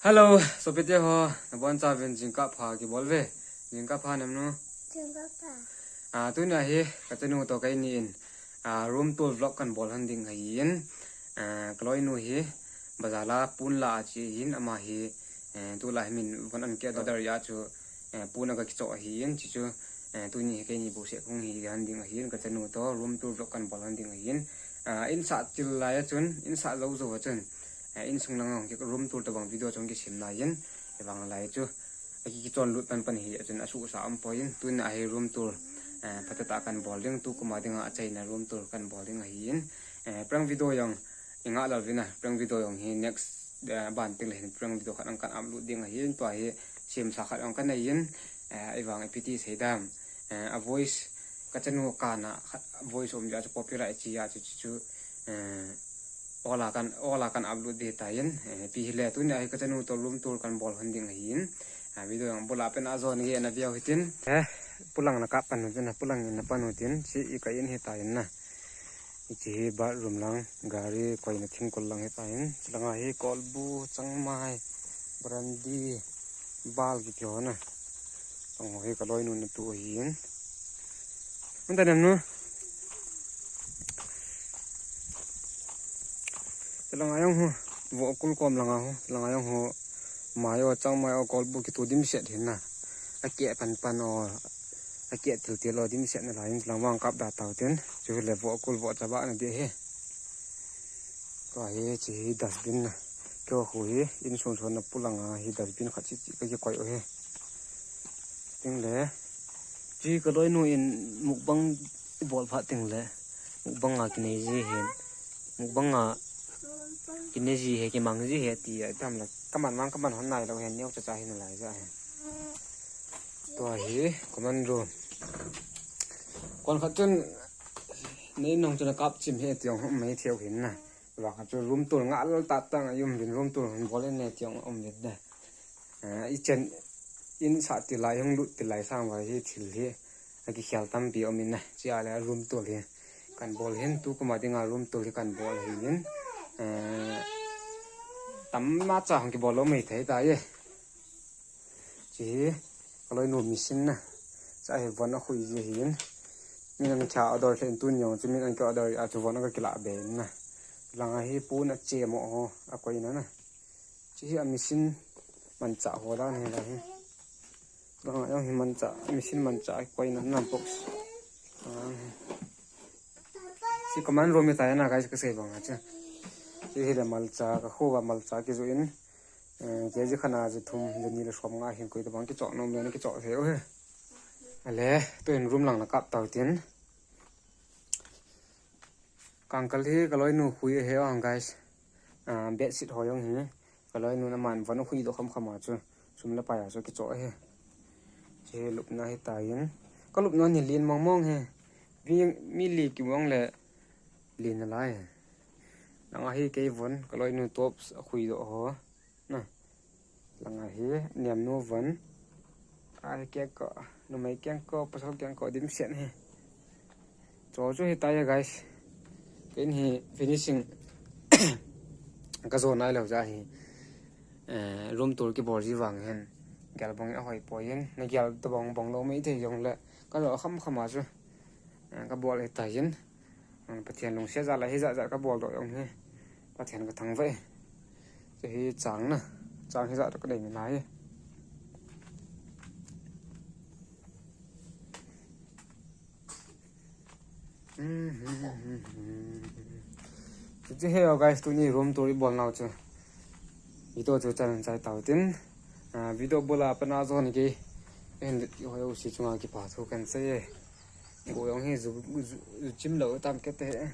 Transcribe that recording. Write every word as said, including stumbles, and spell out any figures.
Hello, sopite ho, nabonchauvin jingkah pha kibol uve. Jingkah pha Nemnu. Jingkah pha. Ah, tunia hi kachanu toh keini in, ah, room tour vlog kan bol hon ding ahin. Ah, kaloinu hi bazar a pon la a che ahin, ama hi, eh, tulai hi min von ana keh doh a chu, eh, pon aga kichoh ahin, chuchu, eh, tuni hi keini bouseh kahung hi hon ding ahin, kachanu toh room tour vlog kan bol hon ding ahin. Ah, insah til lai a chun, insah jou jou a chun, eh, insung lang a hung ki room tour tobang video chu hung kisem lai in, ahivang lai chu aki kichon lut pan pan hi a chun asuhsa umpoi in, tunia hi room tour, eh, phatah a kan bol ding, tukum a dinga achaina room tour kan bol ding ahin. Eh, prank video jong i ngah lou vin a, prank video jong hi next, eh, ban teng le hin prank video khat jong kan upload ding ahin, tua hi semsa khat jong kanei in, eh, ahivang ipi ti sei dam, eh, a voice kachanu kana khat voice um jeh a chu copyright che a chu, chu, chu, eh, Ola kan, ola kan upload ding tai in, eh, ipi hile tunia hi kachanu toh room tour kan bol hon ding ahin. Ah, video jong abul a pen ajon gei na veu hitin. Eh, polang na kap pan utin, polang in na pan utin, hiche hi ka in hitai na. Hiche hi bathroom lang, gari koina thingkol lang hitai in. Chulanga hi kolbu, changmai, brandy, bal kiti ho na. Chang ho hi kaloinu na tu ahin. Anta Nemnu. Chulanga jong ho, vohkul kom langa ho, chulanga jong ho, mai o, changmai o, kolbu kitu dimset hin na. Akeh pan pan o, akeh til til o, dimset na lai in, chulang vang kap da tau tin, chu hile vohkul vohcha ba na ding ahi. Tua hi, hiche hi dustbin na. Keiho khu hi, insung sung na polanga hi dustbin khat chu, chu ka kikoi u hi. Ting le, chu kaloinu in mukbang ibol phat teng le, mukbang a kinei ji hi, mukbang a kinei ji hi, kimang ji hi ti a tam le, kaman mang kaman hon nai lou hi, neo cha cha hi nalai ja hi. Tua hi, common room. Kon khat chun, nei nong chun akap chim hi ti jong um mai thei u hin na. Vang chu room tour ngal ta tang a um vin, room tour hung bol in ne ti jong um vin de. Ah, i chen insah til lai, hung lut til lai sang uva hi thil hi akikhel tampi um in na. Chea le room tour hi kan bol hin, tukum a dinga room tour hi kan bol hin. Eh, tam na cha hung kibol lou mai thei tai e. Hiche hi kaloinu machine na. Chea hi von akhui ji hin. Min ana kha order lheh in tuni jong chu min ana kha order a chu von aga kilah be in na. Langa hi pon achemo ho, akoina na. Hiche hi a machine manchah ho dan hi la hi. Langa jong hi manchah, machine manchah akoina na box. Ah, hiche common room hitai na guys, kasei bang a chu. Hiche hi le malcha, ka kho uva malcha kijoh in. Eh, kg khat na ja thum, ja ni le som nga hin koi tabang kichoh nom le na kichoh thei u hi. Ale, tuhin room lang na kap tau tin. Kangkal hi kaloinu khui ahi o guys. Ah, bedsheet ho jong hi. Kaloinu na man von khui doh kham kham a chu. Sum le pai a chu kichoh ahi. Hiche lupna hitai in. Ka lupna hi len mong mong hi. Mi, mi li kibang le len nalai. Langa hi kei von, kaloinu tops akhui doh ho. Na. Langa hi, Nemnu von. Ai, kengkoh, numei kengkoh, pasal kengkoh, dimset hi. Chu chu hitai guys. Ken hi finishing kajo nai lou ja hi. Eh, room tour kibol ji vang hin. Gel bang ahoi poi hin. Na gel tabang bang lou mai thei jong le. Kajo kham kham a chu. Eh, kabol hitai hin. Pathen lungset jal a hijat jat kabol doh jong hi Pathen kathangvah e. Chu hi chang na, chang hijat kanei nalai e. Chuche hi o guys, tuni room tour ibol nau chu. Video chu chan chai tau tin. Ah, video bol a pat na jon gei. Hin lut kihoi u si chunga kipa thu kan sei e. Go jong hi ju, ju, ju chim lou tam kit e.